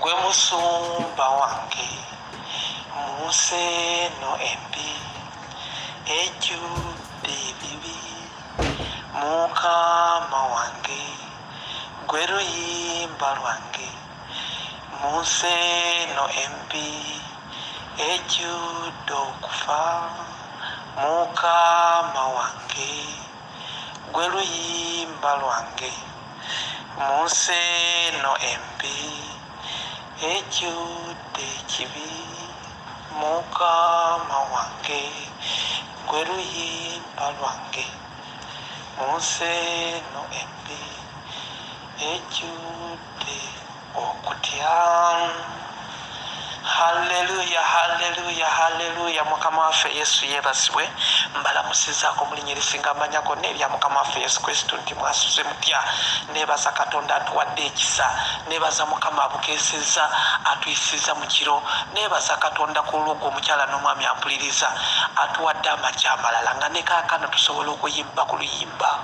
Gwe musumba wange mu nsi eno embi ejjudde ebibi. Mukama wange gwe luyimba lwange mu nsi eno embi ejjudde okufa. Mukama wange gwe luyimba lwange mu nsi eno embi ejjudde ekibi. Mukama wange gwe luyimba lwange mu nsi eno embi ejjudde okutya. Halleluya, halleluya, halleluya! Mukama waffe Yesu yeebazibwe. Mbalamusizaako mu linnya erisinga amanya gonna erya Mukama waffe Yesu Kristo nti mwasuze mutya? Neebaza Katonda atuwadde ekisa. Neebaza Mukama abukeesezza, atuyisizza mu kiro. Neebaza Katonda ku lw'ogwo omukyala n'omwami ampuliriza, atuwadde amakya amalala nga ne kaakano tusobola okuyimba ku luyimba,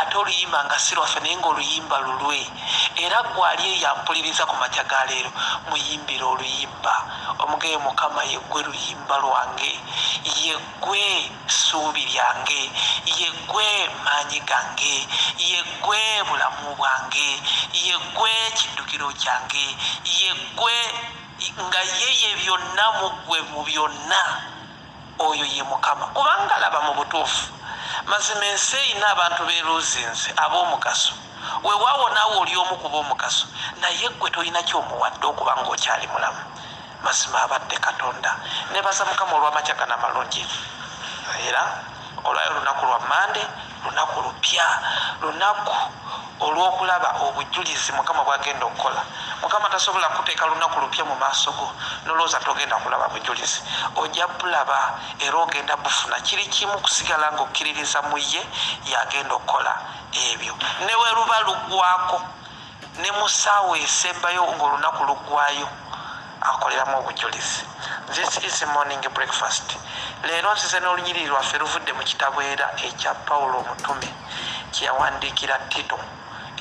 ate oluyimba nga si lwaffe naye ng'oluyimba lulwe. Era gwe ali eyo ampuliriza ku makya ga leero, muyimbire oluyimba omugeye: Mukama, yeggwe luyimba lwange, yeggwe ssuubi lyange, yeggwe maanyi gange, yeggwe bulamu bwange, yeggwe kiddukiro kyange, yeggwe nga ye ye byonna mu ggwe mu byonna. Oyo ye Mukama. Kubanga laba, mu butuufu mazima ensi erina abantu beeruuzinze ab'omugaso. Weewaawo naawe oli omu kuba omugaso, naye ggwe tolina kyomuwadde okuba ng'okyali mulamu. Mazima abadde Katonda. Nebaza Mukama olw'amakya gano amalungi. Era olwayo olunaku lwa Mande, lunaku lupya, lunaku olw'okulaba obujulizi Mukama bwagenda okukola. Mukama tasobola kuteeka lunaku lupya mu maaso go nolowooza togenda kulaba bujulizi. Ojja bulaba era ogenda bufuna. Kiri kimu kusigala ng'okkiririza mu ye, yagenda okukola ebyo ne we luba luggwako, ne mu ssaawa esembayo ng'olunaku luggwayo akoleramu obujulizi. This is Morning Breakfast. Leero nzize n'olunyiriri lwaffe luvudde mu kitabo era ekya Pawulo omutume kye yawandiikira Tito,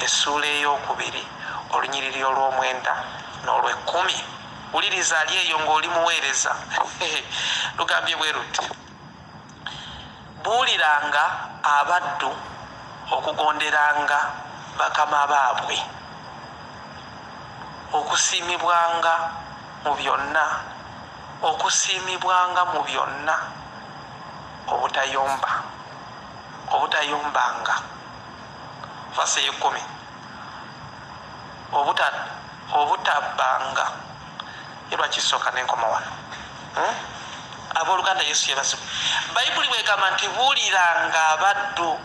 essuula ey'okubiri, olunyiriri olw'omwenda n'olw'ekkumi. Wuliriza ali eyo ng'oli muweereza. Lugambye bwe luti: "Buuliranga abaddu okugonderanga bakama baabwe, okusiimibwanga mu byonna, okusiimibwanga mu byonna, obutayomba, obutayombanga." Verse ey'ekkumi: "Obutabbanga." Ye lwakisooka nenkoma wano, Abooluganda, Yesu yebazibwe. Bayibuli bwegamba nti buuliranga abaddu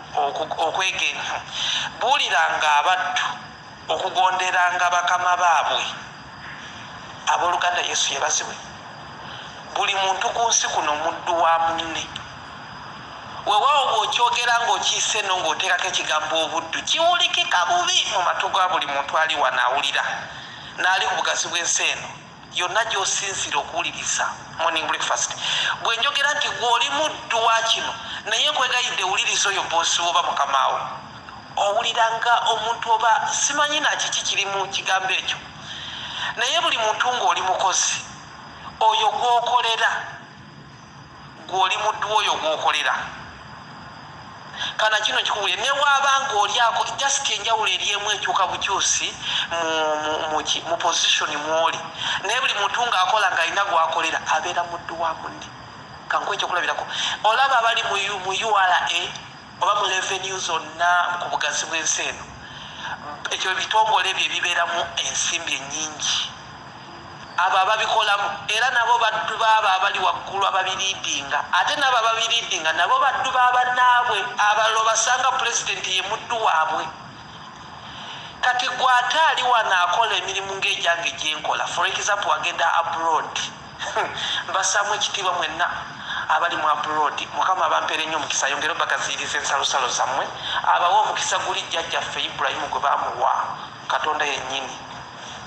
okwegenya, buuliranga abaddu okugonderanga bakama baabwe. Abooluganda, Yesu yebazibwe. Buli muntu ku nsi kuno muddu wa munne. Weewaawo bw'okyogera ng'okiise eno ng'oteekako ekigambo obuddu, kiwulikika bubi mu matu ga buli muntu ali wano awulira n'ali ku bugazi bw'ensi eno yonna gy'osinzira okuwuliriza Morning Breakfast. Bwe njogera nti gw'oli muddu wa kino, naye nkwegayidde wuliriza oyo boss woba mukamaawo, owulira nga omuntu oba simanyi nakiki kiri mu kigambo ekyo. Naye buli muntu ng'oli mukozi, oyo gw'okolera, gw'oli muddu oyo gw'okolera. Kana kino kikubulye, ne waaba ng'olyako just enjawulo eri emu ekyuka bukyusi mu position mwoli, naye buli muntu ng'akola ng'alina gw'akolera abeera muddu wa munne. Kankuwa ekyokulabirako. Olaba abali mu URA oba mu revenue zonna ku bugazi bw'ensi eno, ekyo ebitongole ebyo ebibeeramu ensimbi ennyingi, abo ababikolamu era nabo baddu baabo abali waggulu ababiriidinga, ate nabo ababiriidinga nabo baddu babannaabwe. Abalala obasanga pulezidenti ye muddu waabwe. Kati gwe ate ali wano akola emirimu ng'egyange gyenkola, for example agenda abroad, mbasaamu ekitiibwa mwenna abali mu abroad. Mukama abampeera ennyo omukisa, ayongere obagaziyiriza ensalosalo zammwe, abawe omukisa guli jjajjaffe Ibulayimu gwe bamuwa Katonda yennyini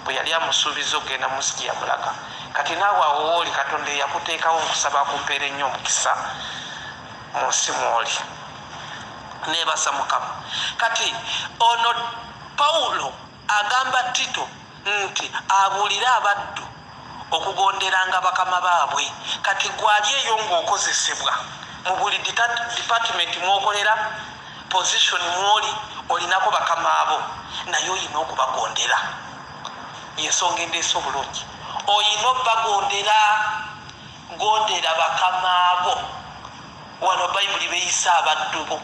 bwe yali amusuubiza okugenda mu nsi gye yamulaga. Kati naawe awo wooli, Katonda eyakuteekawo, nkusaba akumpeera ennyo omukisa mu nsi mwoli. Neebaza Mukama. Kati ono Pawulo agamba Tito nti Nti abuulire abaddu okugonderanga bakama baabwe. Kati gwali eyo ng'okozesebwa mu buli department mwokolera, position mwoli, olinako bakama abo, naye oyina okubagondera. Yensonga endeesa obulungi, oyina obbagondera. Gondera bakama abo. Wano Bayibuli beyisa abaddu bo,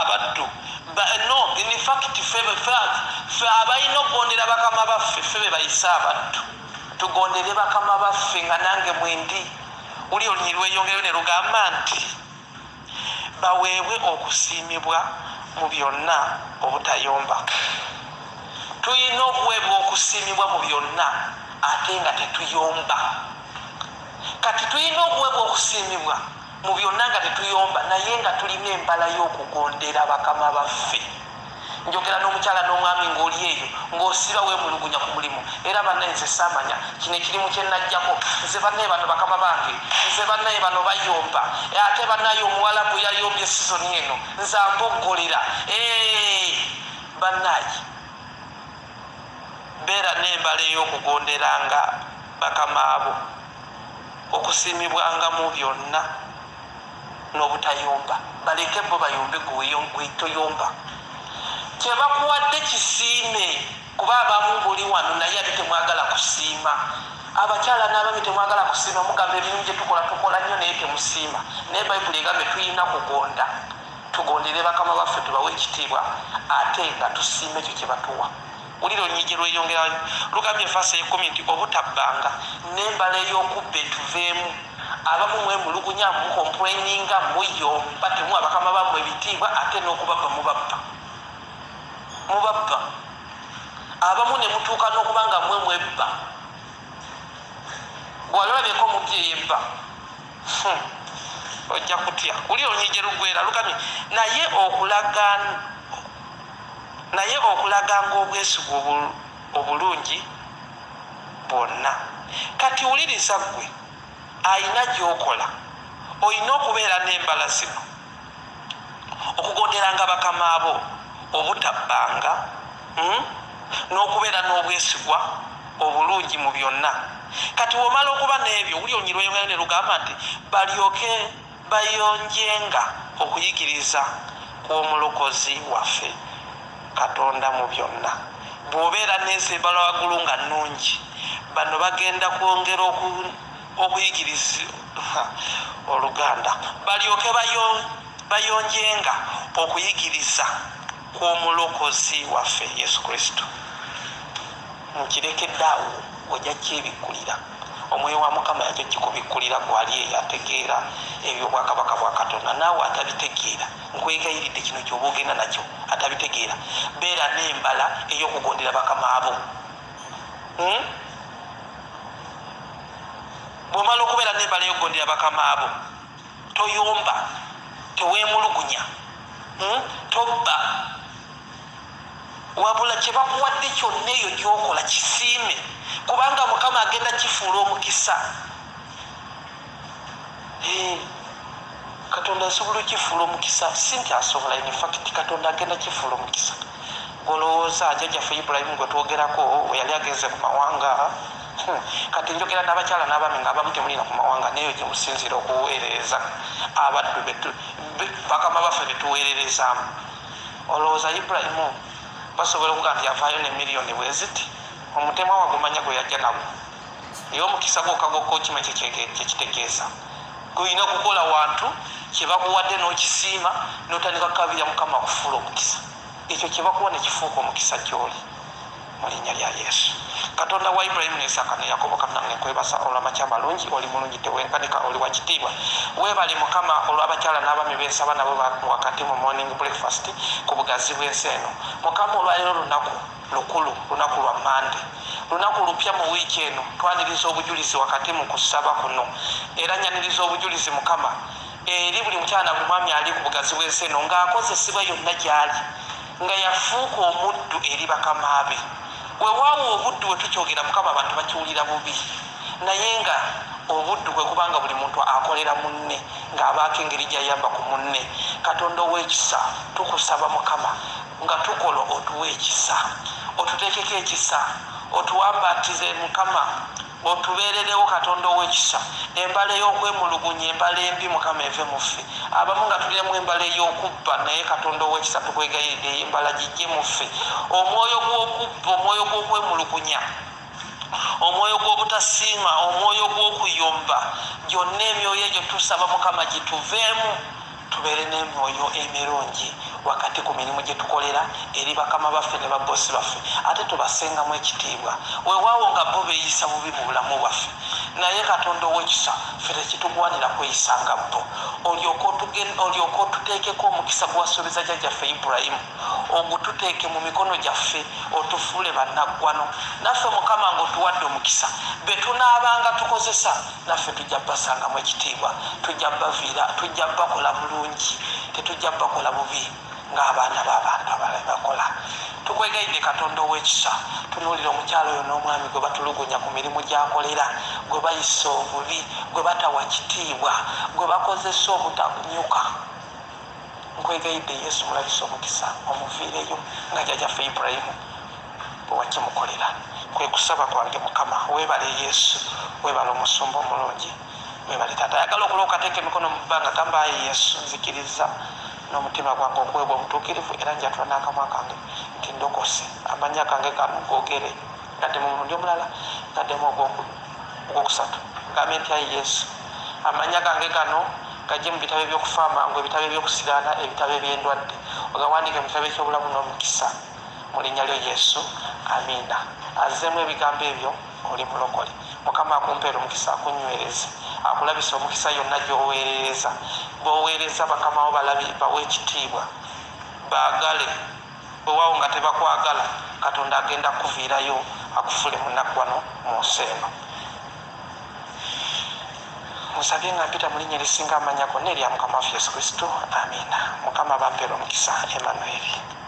abaddu. No, in fact, fe abalina okugondera bakama baffe, ffe be bayise abaddu. Tugondere bakama baffe, nga nange mwendi. Uli olunyi lweyongereyo ne lugamba nti baweebwe okusiimibwa mu byonna obutayomba. Tulina okuweebwa okusiimibwa mu byonna ate nga tetuyomba. Kati tulina okuweebwa okusiimibwa mu byonna nga tetuyomba, naye nga tulina embala y'okugondera bakama baffe. Njogera n'omukyala n'omwami ng'oli eyo ng'osiba weemulugunya ku mulimu, era bannaye nze saamanya kino ekirimu kye najjako, nze bannaye bano bakama bange, nze bannaye bano bayomba, ate bannaye omuwalabu yayombye sizoni eno, nze amboggolera. Bannaye, beera n'embala ey'okugonderanga bakama abo, okusiimibwanga mu byonna n'obutayomba. Baleke bo bayombe, gwe toyomba. Kyebakuwadde kisiime, kuba abamu buli wano naye ate temwagala kusiima. Abakyala n'abaami temwagala kusiima, mugamba ebirimu gye tukola, tukola nnyo, naye temusiima. Naye Bayibuli egambye tulina kugonda. Tugondere bakama baffe, tubawe ekitiibwa, ate nga tusiima ekyo kye batuwa. Wulira olunyigi lweyongera, lugambye verse eyekumi nti obutabbanga, n'embala ey'okubba etuveemu. Abamu mwemulugunya, mucomplaininga, muyomba, temuwa bakama bammwe ebitiibwa, ate n'okubabba mubabba, mubabba. Abamu ne mutuuka n'okuba nga mwe mwebba. Bwali olabyeko omubbi eyebba, ojja kutya. Wulira olunyigi lugwera, lugambye naye okulaganga obwesigwa obulungi bwonna. Kati wuliriza, ggwe ayina gy'okola, olina okubeera n'embala zino: okugonderanga bakama abo, obutabbanga, N'okubeera n'obwesigwa obulungi mu byonna. Kati womala okuba n'ebyo, wuli onyirweyongerayo ne lugamba nti balyoke bayonjenga okuyigiriza kw'omulokozi waffe Katonda mu byonna. Bw'obeera n'ensi embala waggulu nga nnungi, bano bagenda kwongera okuyigiriza oluganda, balyoke bayonjenga okuyigiriza kw'omulokozi waffe Yesu Kristo. Nkirekedde awo, ojja kyebikkulira. Omwoyo wa Mukama yajja kikubikkulira. Gwali eyo ategeera ebyobwakabaka bwa Katonda, naawe atabitegeera, nkwegayiridde kino kyoba ogenda nakyo. Atabitegeera, beera n'embala ey'okugondera bakama abo, Bw'omala okubeera n'embala ey'okugondera bakama abo, toyomba, teweemulugunya, Tobba, wabula kye bakuwadde kyonna eyo gy'okola kisiime, kubanga Mukama agenda kifuula omukisa. Katonda asobola okifuula omukisa, si nti asobola, in fact Katonda agenda kifuula omukisa. Golowooza jjajjaffe Ibulayimu gwe twogerako we yali agenze ku mawanga. Kati njogera n'abakyala n'abaami nga abamu temulina ku mawanga, neyo gye musinziira okuweerereza abaddu bakama baffe betuweererezaamu. Olowooza Ibulayimu basobola okuga nti avaayo ne miliyoni bwe ziti? Omutemwa wagumanya gwe yajja nagwo, naye omukisa gwokka gwokka okima kyekitegeeza gulina kukola wantu kyebakuwadde n'okisiima, n'otandika kukabirya Mukama akufuula omukisa. Ekyo kyebakuwa nekifuuka omukisa gy'oli, mu linnya lya Yesu. Katonda wa Ibulayimu ne Isaaka ne Yakobo, Katonda, nkwebasa olw'amakya amalungi. Oli mulungi, tewenkanika, oli wa kitiibwa. Weebale Mukama olw'abakyala n'abaami bensaba nabo wakati mu morning breakfast ku bugazi bw'ensi eno. Mukama, olwaleero lunaku lukulu, lunaku lwa Mande, lunaku lupya mu wiiki eno. Twaniriza obujulizi wakati mu kusaba kuno, era nyaniriza obujulizi, Mukama, eri buli mukyala na buli mwami ali ku bugazi bw'ensi eno ng'akozesebwa yonna gy'ali, nga yafuuka omuddu eri bakama be. Weewaawo obuddu bwe tukyogera, Mukama, abantu bakiwulira bubi, naye nga obuddu kwe kubanga buli muntu akolera munne, ng'abaako engeri gy'ayamba ku munne. Katonda ow'ekisa, tukusaba Mukama, nga tukola otuwa ekisa. Otuteekeko ekisa, otuwambatize Mukama, otubeererewo Katonda ow'ekisa. Embala ey'okwemulugunya, embala embi, Mukama, eve mu ffe. Abamu nga tulinamu embala ey'okubba, naye Katonda ow'ekisa, tukwegayiridde, embala gijje mu ffe. Omwoyo gw'okubba, omwoyo gw'okwemulugunya, omwoyo gw'obutasiima, omwoyo gw'okuyomba, gyonna emyoyo egyo tusaba Mukama gituveemu, tubeere n'emyoyo emirungi wakati ku mirimu gye tukolera eri bakama baffe ne babosi baffe, ate tubasengamu ekitiibwa. Weewaawo nga bo beeyisa bubi mu bulamu bwaffe, naye Katonda ow'ekisa, ffe tekitugwanira kweyisanga bo. Olyoke otuteekeko omukisa gwasuubiza jjajjaffe Ibulayimu, ogututeeke mu mikono gyaffe, otufuule bannaggwano naffe Mukama. Ng'otuwadde omukisa, be tunaabanga tukozesa naffe tujja basangamu ekitiibwa, tujja baviira, tujja bakola bulungi, tetujja bakola bubi ng'abaana b'abantu abalala bakola. Tukwegayidde Katonda ow'ekisa, tunuulira omukyalo oyo n'omwami gwe batulugunya ku mirimu gy'akolera, gwe bayisa obubi, gwe batawa kitiibwa, gwe bakozesa obutanyuka. Nkwegayidde Yesu, mulabisa omukisa, omuviireyo nga jjajjaffe Ibulayimu bwe wakimukolera. Kwe kusaba kwange Mukama. Weebale Yesu, weebale omusumba omulungi, weebale Taata. Ayagala okulokoka, teeka emikono mu bbanga, gamba, "Ayi Yesu, nzikiriza n'omutima gwange okuweebwa obutuukirivu, era njatula n'akamwa kange nti ndokose." Amannya gange gano googere, gaddemu omulundi omulala, gaddemu ogwokusatu. Gambe nti, "Ayi Yesu, amannya gange gano gajje mu bitabo ebyokufa amangu, ebitabo ebyokusiraana, ebitabo ebyendwadde, ogawandiike mu kitabo ekyobulamu n'omukisa, mu linnya lyo Yesu, amiina." Azzeemu ebigambo ebyo, oli mulokole. Mukama akumpeera omukisa, akunywereze, akulabisa omukisa yonna gy'oweerereza. B'oweereza bakamawo balabi, bawe ekitiibwa, baagale. Bwewaawo nga tebakwagala, Katonda agenda kuviirayo akufuule munaggwano mu nsi eno. Musabye nga mpita mu linnya erisinga amanya gonna, erya Mukama waffe Yesu Kristo, amiina. Mukama bampeera omukisa. Emanueri.